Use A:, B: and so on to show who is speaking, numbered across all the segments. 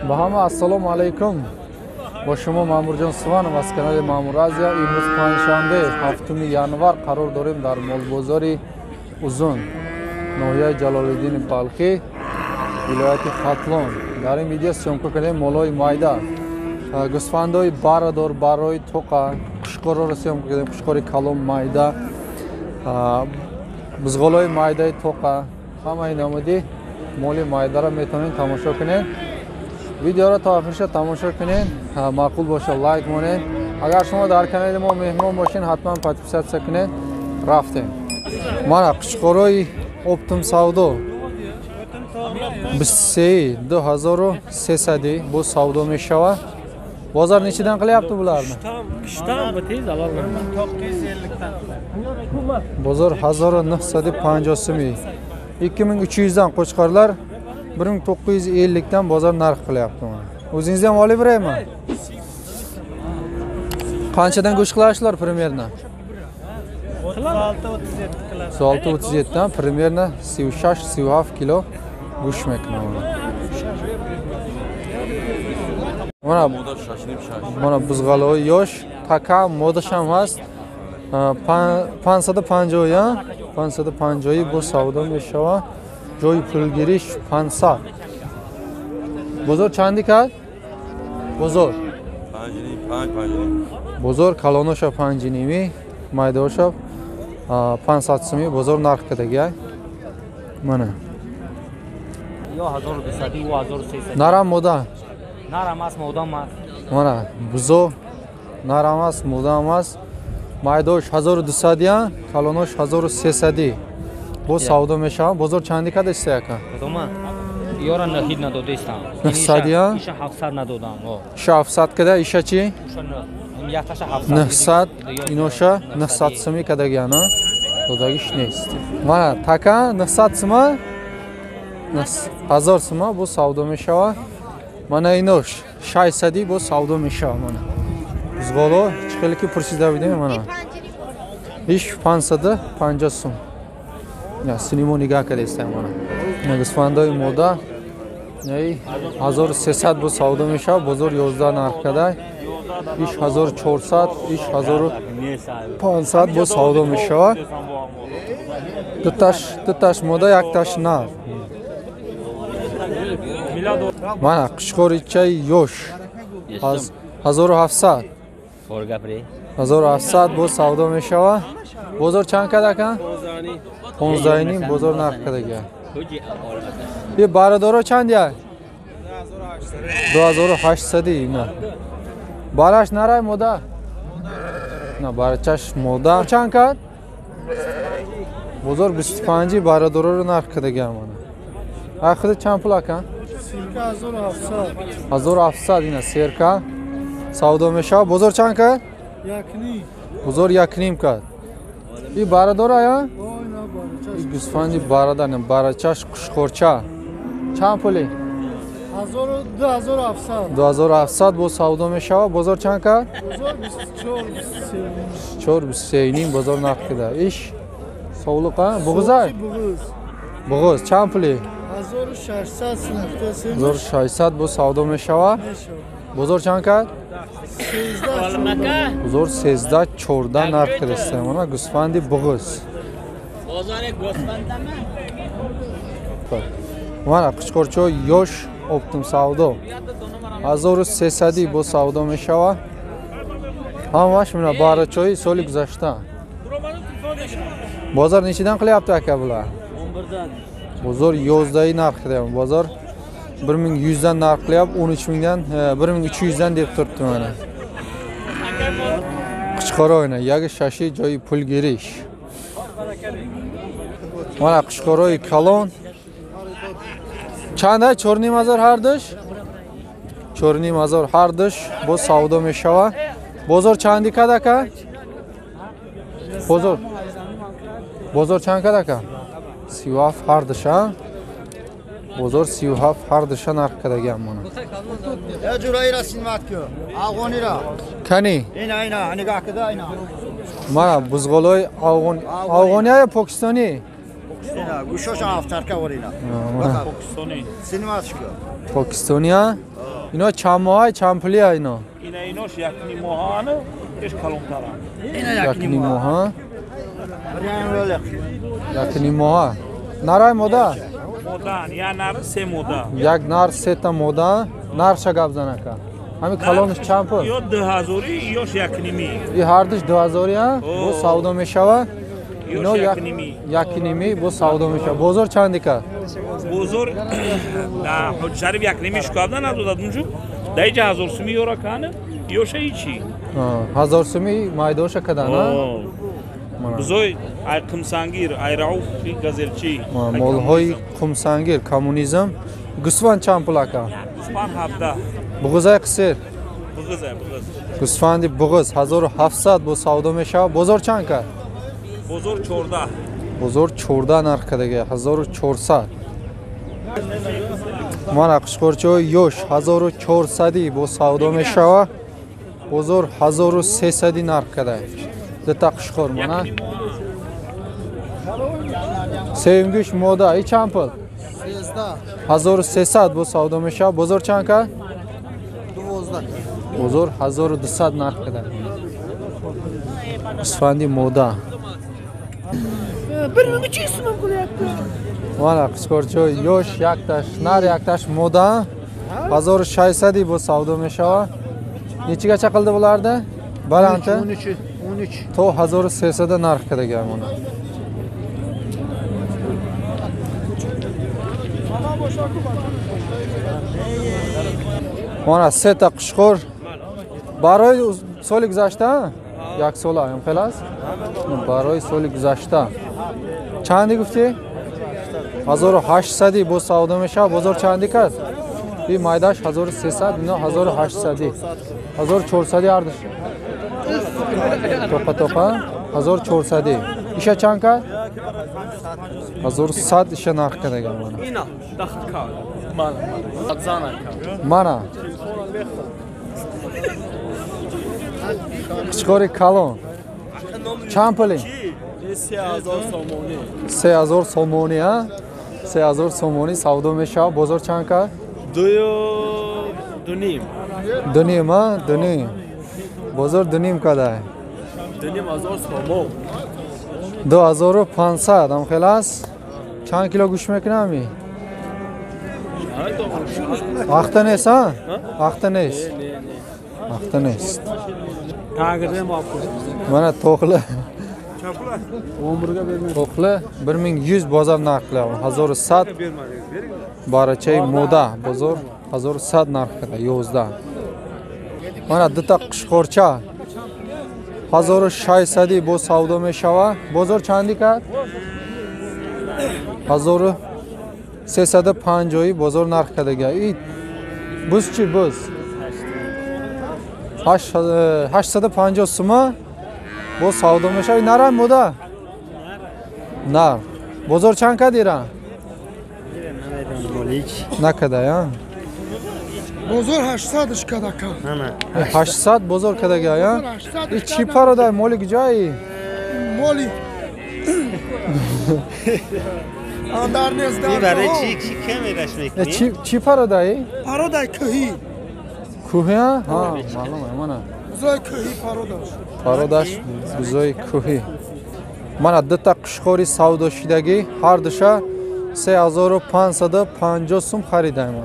A: Ба ҳама ассалому алайкум. Бо шумо Маъмурҷон Суванов аз канали Маъмур Азия. Имрӯз панҷшанбе, 7 январ, қарор дорем дар молбозори Узун, ноҳияи Ҷалолиддини Балхӣ, вилояти Хатлон. Дар ин видео съёмка кардем молҳои майда, гӯсфандҳои барадор, барои тоқа, қушқорро съёмка кардем, қушқори калон, майда, бузғолҳои майдаи тоқа. Ҳамаи намуди моли майдаро метавонед тамошо кунед. Видеоро то охирша тамошо кунед, маъқул боша лайк монед. Агар шумо дар канали мо меҳмон бошед, ҳатман подписаться кунед. Рафтем. Мана қучқорои оптом савдо 23 2300 бо савдо мешавад. Бозор nechidan qilyapti bularni? Bozor 1950 so'm. 2300 dan qo'chqorlar 1950 dan bozor narx qilyapti mana. O'zingiz ham olib beraymi? Qanchadan go'sht qilasizlar примерно? 36-37 dan примерно 36-37 kilo go'sht mekana. Mana mana buzg'aloy yosh, taka modash ham ҳаст. 550, 550 бо савдо мешавад. Ҷои пулгириш 500. Бозор чанди кард? Бозор 5.5. Бозор калоноша 5.5, майдаоша 500 сӯми бозор нарх кардагиай. Мана.
B: Ё 1200 ё 1300.
A: Нарам мода.
B: Нарам аст, модам аст.
A: Мана бузо нарам аст, модам аст. Майдош 1200, калонош 1300. Бо савдо мешавад. Бозор чанди кардастӣ ака?
B: Кадома? Ёра нахид надодастам.
A: 900?
B: Иша 700 надодам.
A: Иша 700 када, иша чи? 900, иноша 900 сӯми кадагиана. Додагиш нест. Мана така 900 сӯма, 1000 сӯма бо савдо мешавад. Мана инош 600 бо савдо мешавад. Мана бузғоло чӣ хеле ки пурсида будем, мана иш 550 сӯм. Синимо нигаҳ кардастем. Мана гӯсфандои мода 1300 бо савдо мешавад. Бозор 11 нарх кадай. Иш 1400, иш 1500 бо савдо мешавад. Дуташ мода, якташ нар. Мана қушқоричаи ёш 1700. 1700 бо савдо мешавад. Бозор чанд кад ака? 15.5 бозор нарх кардагия. И барадоро чанд я? 2800 ина. Бараш нарай мода? На барачаш мода. Чанд кад? Бозор 25 барадороро нарх кардагия мана. Ахири чанд пул ака? 1700 ина серка савдо мешавад. Бозор чанд кад?
C: 1.5.
A: Бозор 1.5 кад. И барадор ая? И гӯсфанди барадар, барачаш қушқорча. Чанд пули?
C: 2700.
A: 2700 бо савдо мешавад. Бозор чанд кад?
C: Бозор 24,
A: 24, 23 бозор нарх кида. Иш совлуқ, буғузай? Буғуз. Чанд пули?
C: 1600.
A: 1600 бо савдо мешавад. Бозор чанд кад? Бозор 13, 14 нарх кардастем. Мана гӯсфанди буғуз. Мана қучқорчо ёш оптом савдо 1300 бо савдо мешавад. Ҳамаш мана барачои соли гузашта. Бозор nechidan qilyapti aka bular?
B: 11dan.
A: Bozor 11 narx qilyapti. Bozor 1100 dan narx qilyapti, 13000 dan, 1300 dan deb turibdi mana. Quchqoroyna, yagi shashi joyi pulgirish. Mana quchqoroy kalon. Чанда? 4500 ҳардуш? 4500 ҳардуш бо савдо мешавад. Бозор чанди кад ака? Бозор. Бозор чанд кад ака? 37 ҳардуш, а? Бозор 37 ҳардуша нарх кардагиам мана.
D: Я ҷураира синмат ку, афғонира.
A: Кани?
D: Ина, ина, нигаҳ кида ина.
A: Мана бузғолои афғон, афғония ё покистонӣ?
D: Покистонӣ, гӯшошон ҳафтарка ворина.
A: Покистонӣ.
D: Синмат ку.
A: Покистония? Ино чанд моҳай, чанд пулия ино?
E: Ина инош якним моҳану иш калонтаран.
A: Якним моҳа? Якним моҳа. Нарай мода?
E: Модан, я нар се мода.
A: Як нар сета мода, нарша гап занака. Ҳами калонаш чанд пул?
E: Ё 2000, ёш якнимӣ.
A: И ҳардуш 2000 а? Бо савдо мешава?
E: Ино
A: якнимӣ бо савдо мешава. Бозор чанди кард?
E: Бозор да Ҳоҷи Шариф якнимӣ шукабда надодад унҷу. Да иҷа 1000 сумӣ ёра кана, ёша ичи.
A: 1000 сумӣ майдоша кадан, а?
E: Бузой ай Қумсангир, ай Рауф газелчи.
A: Молҳои Қумсангир, коммунизм. Гӯсфанд чанд пул ака?
E: Гӯсфанд 17.
A: Буғузай қисир?
E: Буғузай, буғуз.
A: Гӯсфанди буғуз 1700 бо савдо мешавад. Бозор чанд кард?
E: Бозор 14.
A: Бозор 14 нарх кардага, 1400. Мана қушқорчаҳои ёш 1400 бо савдо мешавад. Бозор 1300 нарх карда. Дута қушқор мана. Сеюмгӯш мода и чанд пул? 1300 бо савдо мешавад. Бозор чанд кард?
D: 12.
A: Бозор 1200 нарх карда. Гӯсфанди мода.
C: 1300 сум qilyapti.
A: Мана қушқорчаҳои ёш якташ нар, якташ мода 1600 бо савдо мешавад. Нечиgacha qildi bularni? Balanti?
D: 13. 13.
A: То 1300 нарх кардаgan mana. Mana seta qushqor барои соли гузашта, як сола ҳам хелас? Барои соли гузашта. Чанди гуфтӣ? 1800 бо савдо мешавад. Бозор чанди кард? И майдаш 1300, ино 1800. 1400 ҳардуш. Тоқа тоқа 1400. Иша чанд кард? 1100 иша нарх кардаган мана.
F: Ина дахка. Мана.
A: Мана. Қучқори калон. Чанд пули?
F: 3000 сомонӣ.
A: 3000 сомонӣ, а? 3000 сомонӣ савдо мешавад. Бозор чанд кард?
F: 2.5.
A: 2.5, а? 2.5. Бозор 2.5 кадай.
F: 2.5 сомон.
A: 2500 ҳам хел аст. Чанд кило гӯшт мекунам ми? Ахта нест, а? Ахта нест. Ахта нест. Mana to'qli. To'qli 1100 bozor narx qilyapti. 1100 barachai moda bozor 1100 narx qiladi, 11. Mana дута қушқорча 1600 бо савдо мешавад. Бозор чанди кард? 1350 бозор нарх кардага. И буз чи буз? 850 сума бо савдо мешавад. Нарам мода? Нар. Бозор чанд кард ира? Накарда, я?
C: Бозор 800 кадака.
A: 800 бозор кадага, я? И чи пародай моли куҷои?
C: Моли. Андар нест дар.
G: Барои чи чи камераш мекунӣ?
A: Чи чи пародай?
C: Пародай кӯҳӣ.
A: Кӯҳӣ? Ҳа, маълум аст, мана.
C: Бузои кӯҳӣ пародаш.
A: Пародаш бузои кӯҳӣ. Мана дута қушқори савдошидагӣ ҳар душа 3550 сум харидаем.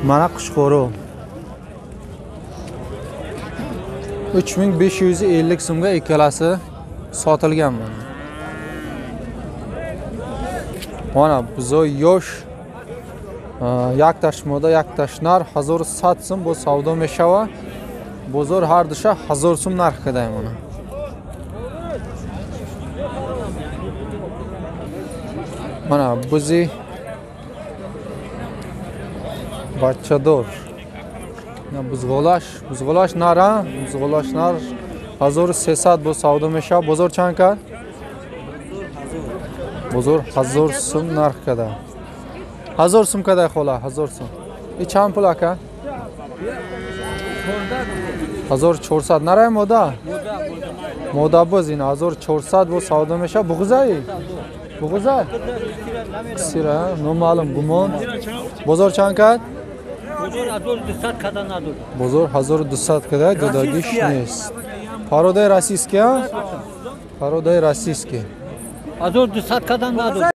A: Мана қушқоро 3550 сумга ikkalasi sotilgan mana. Mana buzoy yosh якташ мода, якташ нар 1100 сум бо савдо мешавад. Бозор ҳар душа 1000 сум нарх кадаем она. Мана бузи бачадор. Бузғолаш нара, бузғолаш нар 1300 бо савдо мешавад. Бозор чанд кард? Бозор 1000 сум нарх када. 1000 сум кадай хола, 1000 сум. И чанд пул ака? 1400 нарай мода? Мода боз ин 1400 бо савдо мешавад. Буғузай? Буғузай? Сира, номаълум гумон. Бозор чанд кард?
B: Бозор 1200 када надод.
A: Бозор 1200 када додагиш нест. Породаи российский, а? Породаи российский.
B: 1200 када надод.